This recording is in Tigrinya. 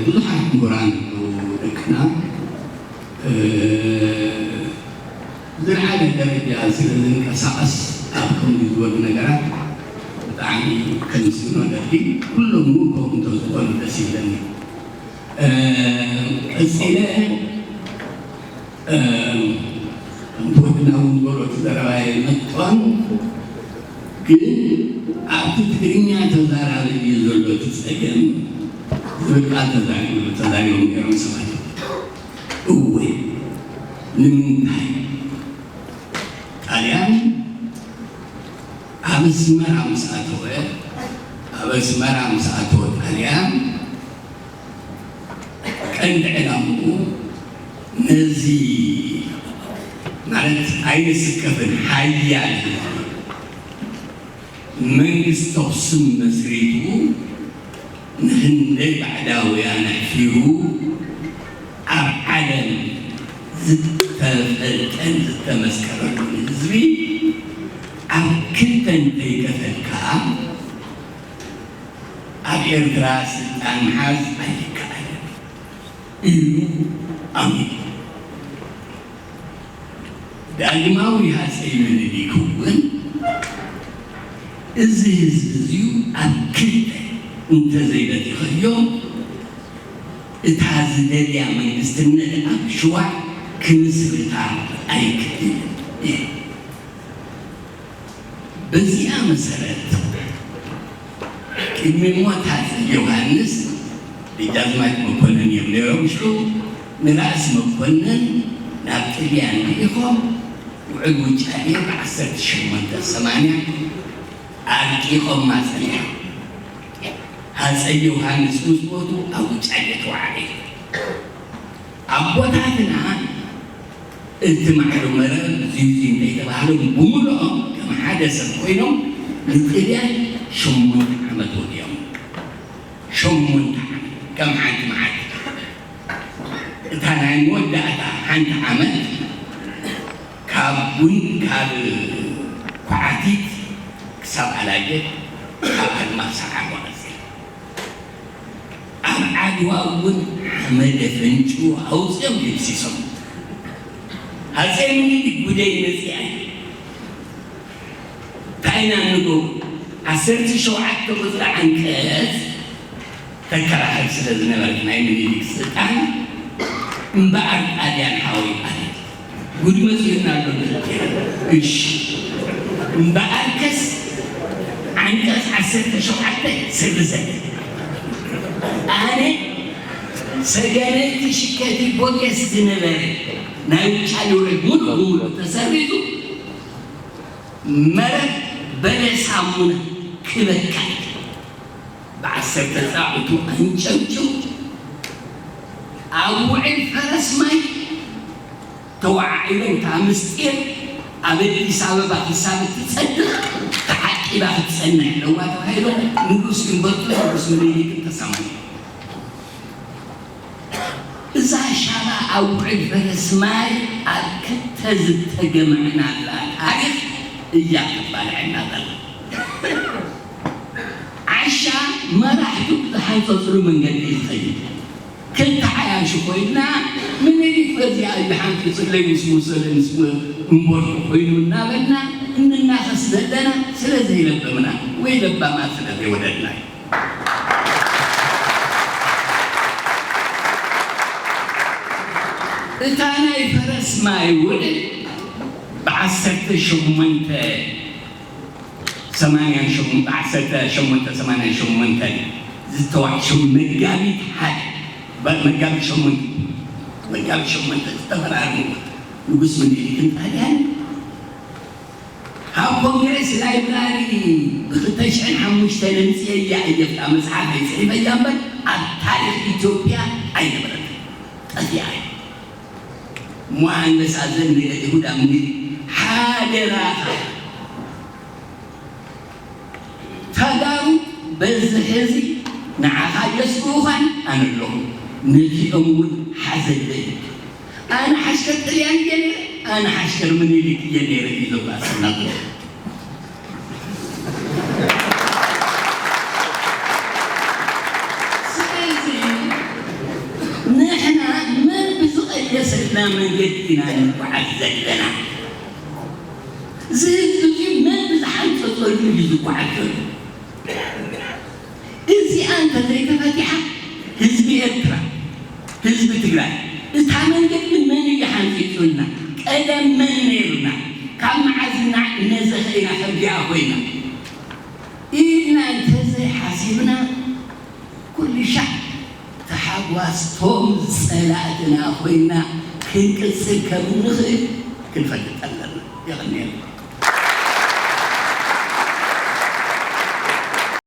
ብዙሓት ምሁራን ኣለዉ ደቅና። ዝለዓለ ደረጃ ስለ ዝንቀሳቐስ ኣብ ከምዚ ዝበሉ ነገራት ብጣዕሚ ከመስግኖ ደሊ። ኩሎም እውን ከምኡ እንተዝኾኑ ደስ ይብለኒ። ቀፂለ ከምቲ ወድና እውን ዝበሎ እቲ ዘረባየ መጠኑ ግን ኣብቲ ትግርኛ ተዛራቢ እዩ ዘሎ እቲ ፀገም ዝብል ቃል ተዛሪቡ ተዛሪቦም ነይሮም ሰባት። እወ ንምንታይ ጣልያን ኣብ ኣስመራ ምስ ኣተወ ኣብ ኣስመራ ምስ ኣተወ ጣልያን ቀንዲ ዕላምኡ ነዚ ማለት ኣይንስከፍን ሓያል መንግስቲ ኣኽሱም መስሪቱ ንህንደይ ባዕዳውያን ኣሕፊሩ ኣብ ዓለም ዝተፈልጠን ዝተመስከረሉን ህዝቢ ኣብ ክልተ እንተይከፈልካ ኣብ ኤርትራ ስልጣን ምሓዝ ኣይከኣልን ኢሉ ኣሚኑ። ዳግማዊ ሃፀይ ምኒልክ እውን እዚ ህዝቢ እዚዩ ኣብ ክልተ እንተዘይበቲኸዮ እታ ዝደልያ መንግስትነት ኣብ ሽዋ ክምስርታ ኣይክእልን እየ። በዚኣ መሰረት ቅድሚ ሞት ሃፀይ ዮሃንስ ደጃዝማች መኮንን እዮም ነይሮም። ሽዑ ንራእሲ መኮንን ናብ ጥልያን ልኢኾም ውዕል ውጫሌ ብ ዓሰርተ ሸሞንተ ሰማንያ ኣርቂቖማ ጸኒሖም። ሃፀይ ዮሃንስ ምስ ሞቱ ኣብ ውጫሌ ተዋዕለ። ኣቦታትና እቲ ማዕዶ መረብ እዚዚ እንተይተባህሎም ብምልኦም ከም ሓደ ሰብ ኮይኖም ንጥልያን ሸሞንተ ዓመት ወዲኦም። ሸሞንተ ዓመት ከም ሓንቲ መዓልቲ። እታ ናይ መወዳእታ ሓንቲ ዓመት ካብ ቡን ካብ ኳዓቲት ክሳብ ኣላጀት ካብ ኣድማ ክሳብ ዓድዋ ቀፂላ። ኣብ ዓድዋ እውን ሓመደ ፈንጭ ኣውፅኦም ደምሲሶም። ሃፀይ ምኒልክ ጉደይ መፂኣ እዩ። እንታይ ኢና እንገብሮ? ዓሰርተ ሸውዓተ ቁፅሪ ዓንቀፅ ተከራኸር ስለ ዝነበረት ናይ ምኒልክ ስልጣን እምበኣር ጣልያን ሓወይ ኣለ። ጉድ መፂኡና ኣሎ ንክልቴና። እሺ እምበኣርከስ ዓንቀፅ ዓሰርተ ሸውዓተ ስርዘ። ኣነ ሰገነይቲ ሽከቲ ቦገስ ዝነበረ ናይ ውጫሌ ውዕል ሙሉእ ብሙሉእ ተሰሪዙ መረብ በለ ሳሙና ክበካ ብዓሰርተ ፃዕቱ ኣንጨብጭቡ ኣብ ውዕል ፈረስ ማይ ተወዓዒሎም እታ ምስጢር ኣብ ኣዲስ ኣበባ ክሳብ እትፀድቕ ተዓቂባ ክትፀንሕ ኣለዋ ተባሂሎም ንጉስ እምበርቶ ንጉስ ምኒልክን ተሰማሙ። እዛ ሻባ ኣብ ውዕል ፈረስ ማይ ኣብ ክልተ ዝተገምዐናላ ታሪኽ እያ ክትባልዐና ዘላ። ዓሻ መራሕቱ ብዝሓንፀፅሉ መንገዲ እዩ ዝኸይድ። ክልተ ዓያሹ ኮይንና ምኒልክ በዚኣ እዩ ሓንፂፅለይ ምስ ሙሰለ ምስ እምበርኩ ኮይኑ እናበልና እንናኸስ ዘለና ስለ ዘይለበምና ወይ ለባማት ስለ ዘይወለድና እዩ። እታ ናይ ፈረስ ማይ ውዕል ብዓሰርተ ሸሞንተ ሰማንያን ሸሞንተ ብዓሰርተ ሸሞንተ ሰማንያን ሸሞንተ ዝተዋሕሸ መጋቢት ሓደ መጋቢት ሸሞንተ መጋቢት ሸሞንተ ዝተፈራረሙ ንጉስ ምኒልክን ጣልያን ካብ ኮንግሬስ ላይብራሪ ብክልተ ሽሕን ሓሙሽተን ኣምፅኤያ እየ እታ መፅሓፈይ ፅሒፈያ እምበር ኣብ ታሪክ ኢትዮጵያ ኣይነበረትን። ጠፊኣ እያ። እሞ ኣንበሳ ዘንበለ ይሁዳ ምኒልክ ሓደራኻ ተጋሩ በዚ ሕዚ ንዓኻ የስግኡኻን ኣነ ኣለኹ ነዚኦም እውን ሓዘለይ። ኣነ ሓሽከር ጥልያን እየ ነይረ ኣነ ሓሽከር ምኒልክ እየ ነይረ እዩ ዘባስና። መንገዲ ኢና ንጓዓዝ ዘለና። እዚ ህዝቢ እዚ መን ብዝሓንፀፀሉ እዩ ዝጓዓዝ ዘሎ? እዚኣ እንተዘይተፈቲሓ ህዝቢ ኤርትራ፣ ህዝቢ ትግራይ፣ እታ መንገዲ መን እዩ ሓንፂፁልና? ቀደም መን ነይሩና? ካብ መዓዝና ነዘኸ ኢና ከምዚኣ ኮይና? ኢልና እንተዘይሓሲብና ኩሉ ሻዕ ተሓጓስቶም ጸላእትና ኮይና ክንቅጽል ከም እንኽእል ክንፈልጥ ኣለና። የቐንየልና።